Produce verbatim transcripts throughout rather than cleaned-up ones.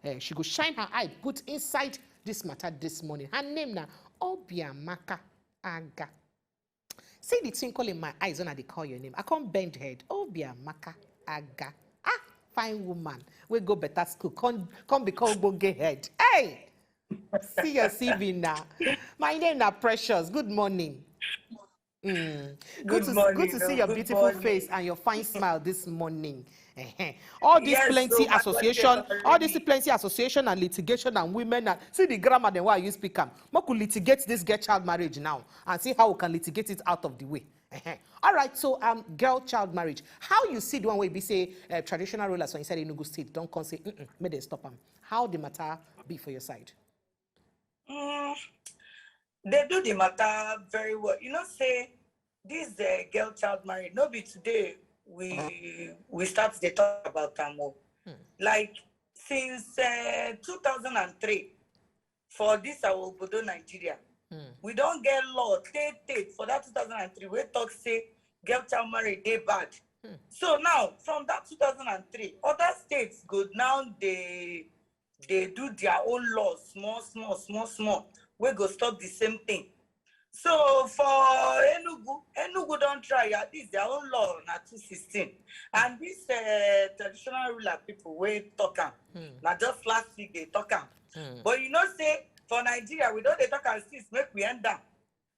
Eh, she go shine her eye put inside this matter this morning. Her name na Obiamaka Aga. See the twinkle in my eyes when I dey call your name. I can't bend head. Obiamaka Aga. Ah, fine woman. We go better school. Come, come become ogbonge head. Hey! See your C V now. My name na Precious. Good morning. Mm. Good, to, good to see your beautiful face and your fine smile this morning. Ehen. All this plenty association, all this plenty association and litigation and women and see the grammar then why you speak am. Make we litigate this girl child marriage now and see how we can litigate it out of the way. Ehen. All right, so um, girl child marriage. How you see the one way be say uh, traditional rulers for inside Enugu State don't come say, mm-mm, make them stop am. How the matter be for your side? Mm, they do the matter very well. You know, say this uh, girl child marriage, no be today we we start the talk about am o. Like since uh, two thousand and three for this our obodo Nigeria, we don get law take take for that two thousand and three wey talk say girl child marriage dey bad. So now from that two thousand and three, other states go now dey dey do their own law small small small small wey go stop the same thing. So for Enugu, Enugu don try, at least their own law na two sixteen. And this uh, traditional ruler people wey talk am, na just last week they talk am. But you know say for Nigeria, we don dey talk am since make we end am.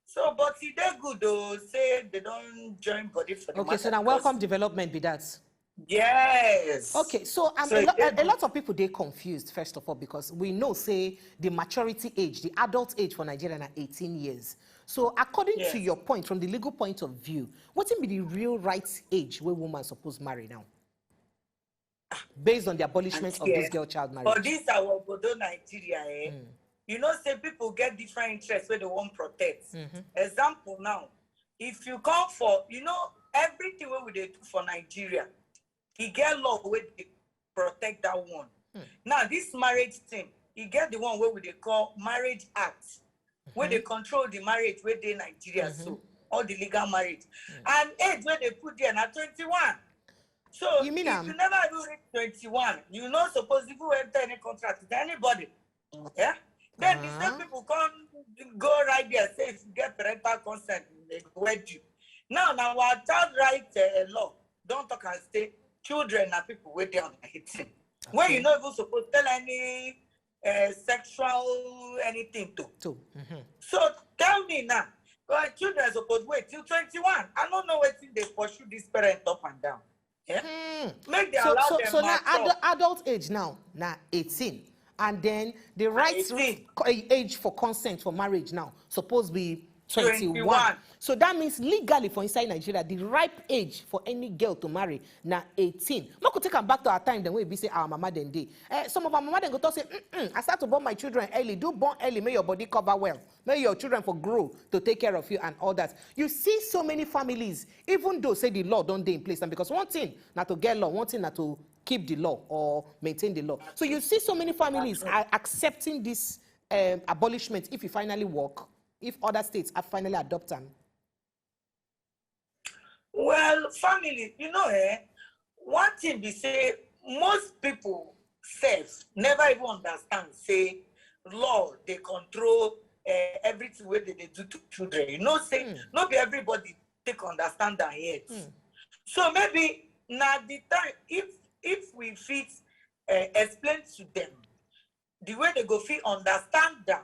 So, but e dey good o, say they don join body for the Okay, so matter now because welcome development be that. Yes. Okay, so um, So a, e lo- dey a, a good. lot of people dey confused first of all because we know say the maturity age, the adult age for Nigeria na eighteen years. So according to Yes. your point, from the legal point of view, wetin be the real right age wey woman suppose marry now? Based on the abolishment of this Yes. girl child For marriage. this our obodo Nigeria, eh, you know say people get different interests wey they wan protect. Example now, if you come for, you know, everything wey we dey do for Nigeria, e get law wey dey protect that one. Now this marriage thing, e get the one wey we dey call Marriage Act, wey dey control the marriage wey dey Nigeria so, all the legal marriage. And age wey dey put there na twenty-one. So You mean if am? You never even reach twenty-one, you no suppose even enter any contract with anybody. Yeah? Then the same people come go right there say if you get parental consent, they go wed you. Now, now our child right uh, law don talk and say children na people wey dey under eighteen. Wey you no even suppose tell any uh, sexual anything to. So, mhm. So tell me now, uh, children suppose wait till twenty-one. I no know wetin dey pursue this parent up and down. Yeah? Make they so, allow so, them so now mature. Ad- adult age now na eighteen, and then the right eighteen. co- age for consent for marriage now suppose be twenty-one. Twenty-one. So that means legally for inside Nigeria, the ripe age for any girl to marry na eighteen. Make we take am back to our time then wey be say our mama dem dey. Eh, some of our mama dem go talk say, mm-mm, I start to born my children early. Do born early, make your body cover well. Make your children for grow to take care of you and all that. You see so many families, even though say the law don dey in place, and because one thing na to get law, one thing na to keep the law or maintain the law. So you see so many families are accepting this um, abolishment if e finally work, if other states have finally adopt am. Well, family, you know, eh, one thing be say most people self never even understand say law dey control uh, everything wey they dey do to children. You know, say no be everybody take understand am yet. So maybe na the time if if we fit uh, explain to them the way they go fit understand am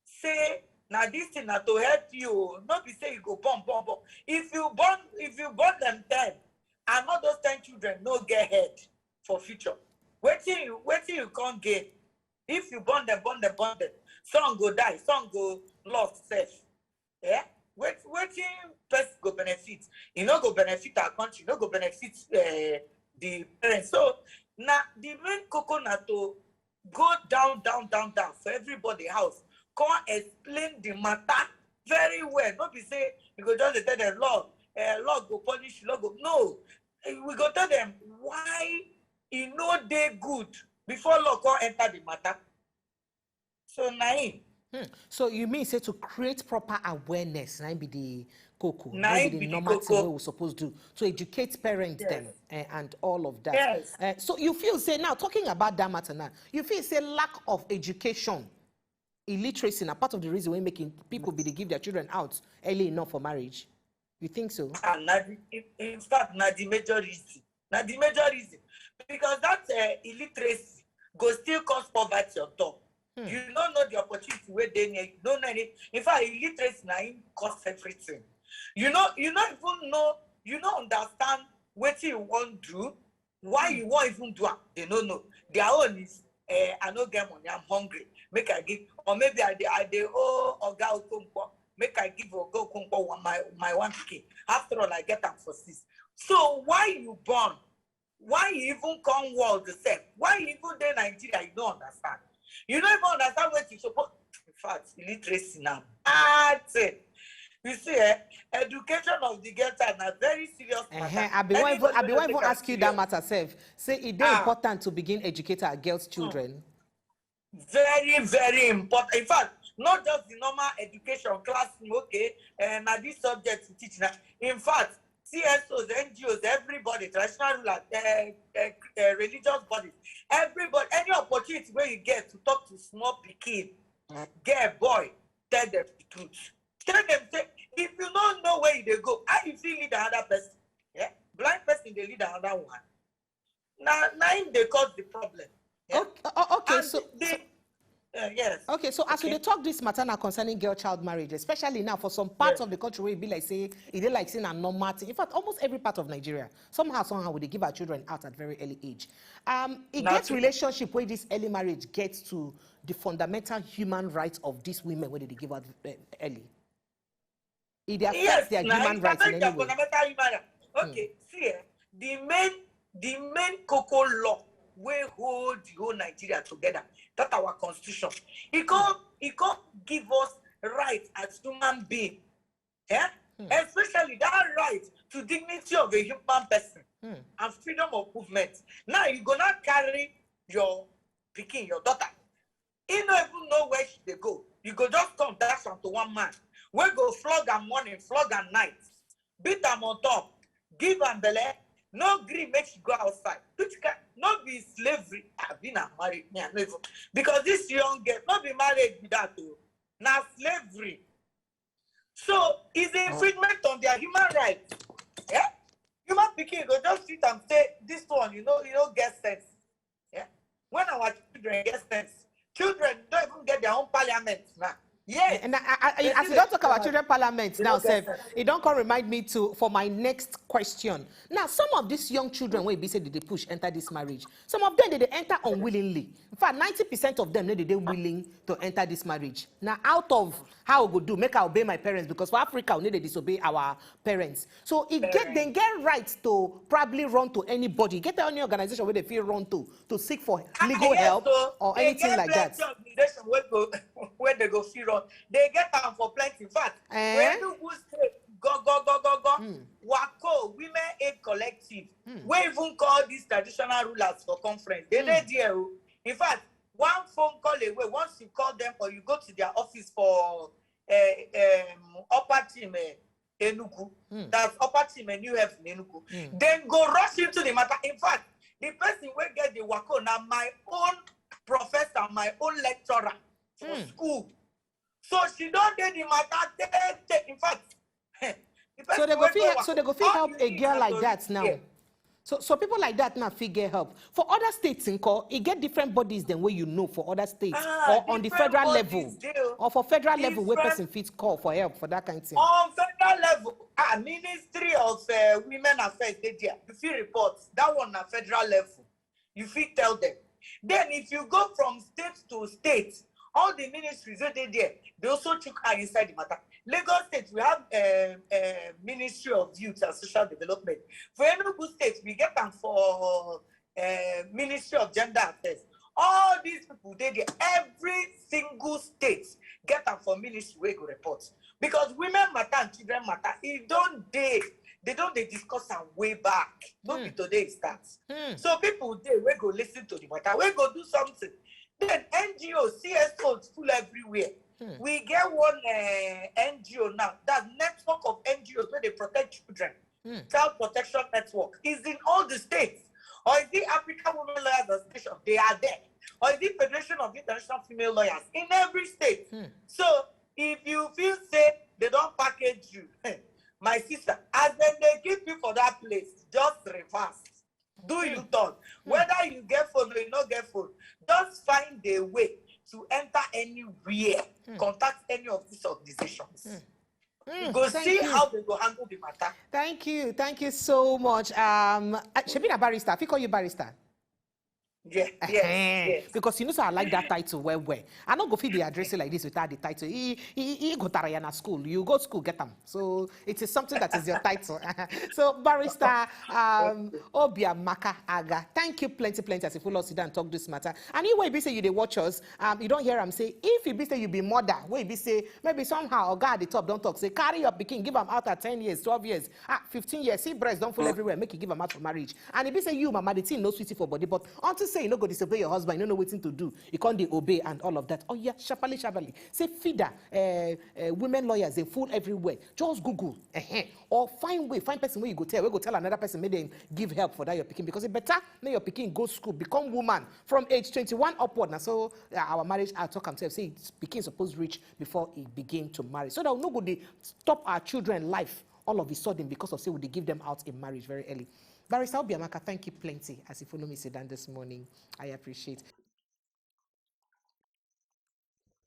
say na this thing na to help you o, no be say you go born born born. If you born if you born them ten, and all those ten children no get head for future, wetin you wetin you come gain? If you born them, born them, born them, some go die, some go lost sef. Eh? Wait, wetin person go benefit? E no go benefit our country, no go benefit uh, the parents. So na the main koko na to go down, down, down, down for everybody house. Come explain the matter very well. No be say you go just dey tell them, Lord, uh, Lord go punish you, Lord go. No, eh, we go tell them why e no dey good before law come enter the matter. So na him. So you mean say to create proper awareness na im be the koko, na be the normal thing wey we suppose do to educate parents dem, eh, and all of that. Yes. Eh, so you feel say, now talking about that matter now, you feel say lack of education, illiteracy na part of the reason wey making people be dey give their children out early enough for marriage? You think so? Ah, na the, in, in fact, na the major reason. Na the major reason. Because that uh, illiteracy go still cause poverty on top. Hmm. You don't know the opportunity where they need. You don't know any. In fact, illiteracy na im cause everything. You know, you don't even know. You don't understand what you want to do. Why you want even do am? They don't know. Their own is, eh, I no get money. I'm hungry. Make I give, or maybe I dey, I dey owe Oga Okonkwo. Make I give Oga Okonkwo one, my my one pikin. After all, I get am for six. So why you born? Why you even come world sef? Why you even dey Nigeria? You don't understand. You don't even understand what you suppose. In fact, illiteracy na bad thing. You see, eh, education of the girl child na very serious matter. Uh-huh. I be wan even, I be wan even ask you that matter sef. Say e dey important to begin educate our girls' children. Very, very important. In fact, not just the normal education classroom, okay, uh, na this subject you teach na. In fact, C S Os, N G Os, everybody, traditional rulers, uh, uh, uh, religious bodies, everybody, any opportunity where you get to talk to small pikin, girl, boy, tell them the truth. Tell them, say, if you don't know where you dey go, how you fit lead another person? Yeah? Blind person dey lead another one. Na, na im dey cause the problem. Yeah? Okay, o- okay, And so, the, uh, yes. Okay, so as we dey talk this matter now concerning girl child marriage, especially now for some parts of the country where e be like say, e dey like say na normal thing. In fact, almost every part of Nigeria, somehow, somehow, we dey give our children out at very early age. Um, e get relationship where this early marriage gets to the fundamental human rights of these women wey dey give out, eh, early. E dey affect their human rights in any way. Fundamental human right. Okay, see, eh, the main, the main koko law wey hold the whole Nigeria together, that our constitution. E come, e come give us right as human being. Eh? Especially that right to dignity of a human person and freedom of movement. Now you go now carry your pikin, your daughter. He no even know where she dey go. You go just come dash am to one man wey go flog am morning, flog am night, beat am on top, give am belle, no gree make she go outside. Which kind, no be slavery? Abi na marriage? Me, I no even, because this young girl, no be marriage be that o. Na slavery. So it's an infringement on their human rights. Yeah? Human pikin go just treat am say this one, you know, you no get sense. Yeah? When our children get sense, children don't even get their own parliament now. Yes. And I, I, I, as you don't talk about children parliament now, sef, it don't come remind me to for my next question. Now, some of these young children wey be say they dey push enter this marriage, some of them they dey enter unwillingly. In fact, ninety percent of them no dey dey willing to enter this marriage. Now, out of how we go do, make I obey my parents, because for Africa, we no dey disobey our parents. So e get, dem get right to probably run to anybody. E get any organization wey dem fit run to to seek for legal help or anything like that. Organization wey go, wey dem go fit run. Dem get am for plenty. In fact, for Enugu State, go, go, go, go, go, Wako Women Aid Collective, wey even call these traditional rulers for conference. Dem dey there o. In fact, one phone call away, once you call them or you go to their office for, eh, um, Upper Team, eh, Enugu, that's Upper Team and New Heaven Enugu, then go rush into the matter. In fact, the person wey get the wako na my own professor, my own lecturer for school. So she don dey the matter tey tey. In fact, the person wey go wako, so they go fit help a girl like that now. So, so people like that now fit get help. For other states, nko, e get different bodies than wey you know for other states or on the federal level, or for federal level where person fit call for help for that kind of thing. On federal level, ah, Ministry of, uh, Women Affairs dey there. You fit report. That one na federal level. You fit tell them. Then if you go from state to state, all the ministries wey dey there, they also chook eye inside the matter. Lagos State, we have, um, um, Ministry of Youth and Social Development. For Enugu State, we get am for, um, Ministry of Gender Affairs. All these people dey there. Every single state get am for ministry wey go report. Because women matter and children matter, e don dey, they don dey discuss am way back. No be today e start. So people dey wey go listen to the matter, wey go do something. Then N G Os, C S Os full everywhere. We get one uh, N G O now, that network of N G Os where they protect children. Child Protection Network is in all the states. Or is it African Women Lawyers Association? They are there. Or is it Federation of International Female Lawyers in every state? So if you feel say they don't package you, my sister, as then they keep you for that place, just reverse. Do you turn? Whether you get phone or you not get phone, just find a way to enter anywhere, contact any of these organizations. You go Thank see you. How they go handle the matter. Thank you. Thank you so much. Um, uh, Shabina Barrister, I fit call you Barrister. Yeah, yes, yes. Because you know, so I like that title well, well. I not go fit the address like this without the title. He, he, he go Tarayana school. You go school, get them. So it is something that is your title. So Barrister um, Obiamaka Aga, thank you plenty, plenty as if we sit down and talk this matter. And you will be say you they watch us. Um, you don't hear him say if you be say you be mother, will be say maybe somehow or God the top don't talk. Say carry your pikin, give them out at ten years, twelve years, ah, fifteen years. See breast don't full everywhere. Make you give them out for marriage. And if you say you, mama, the thing no sweetie for body, but until say you no go disobey your husband, you don't know what to do. You can't dey obey and all of that. Oh yeah, sharply, sharply. Say feeder, uh, uh, women lawyers they full everywhere. Just Google, uh-huh. Or find way, find person where you go tell, where go tell another person, make them give help for that your pikin because it better make your pikin go school, become woman from age twenty-one upward. Now so uh, our marriage, I talk and tell say pikin supposed reach before he begin to marry, so that we no go dey stop our children life all of a sudden because of say we dey give them out in marriage very early. Barrister Obiamaka, thank you plenty as you follow me sit down this morning. I appreciate.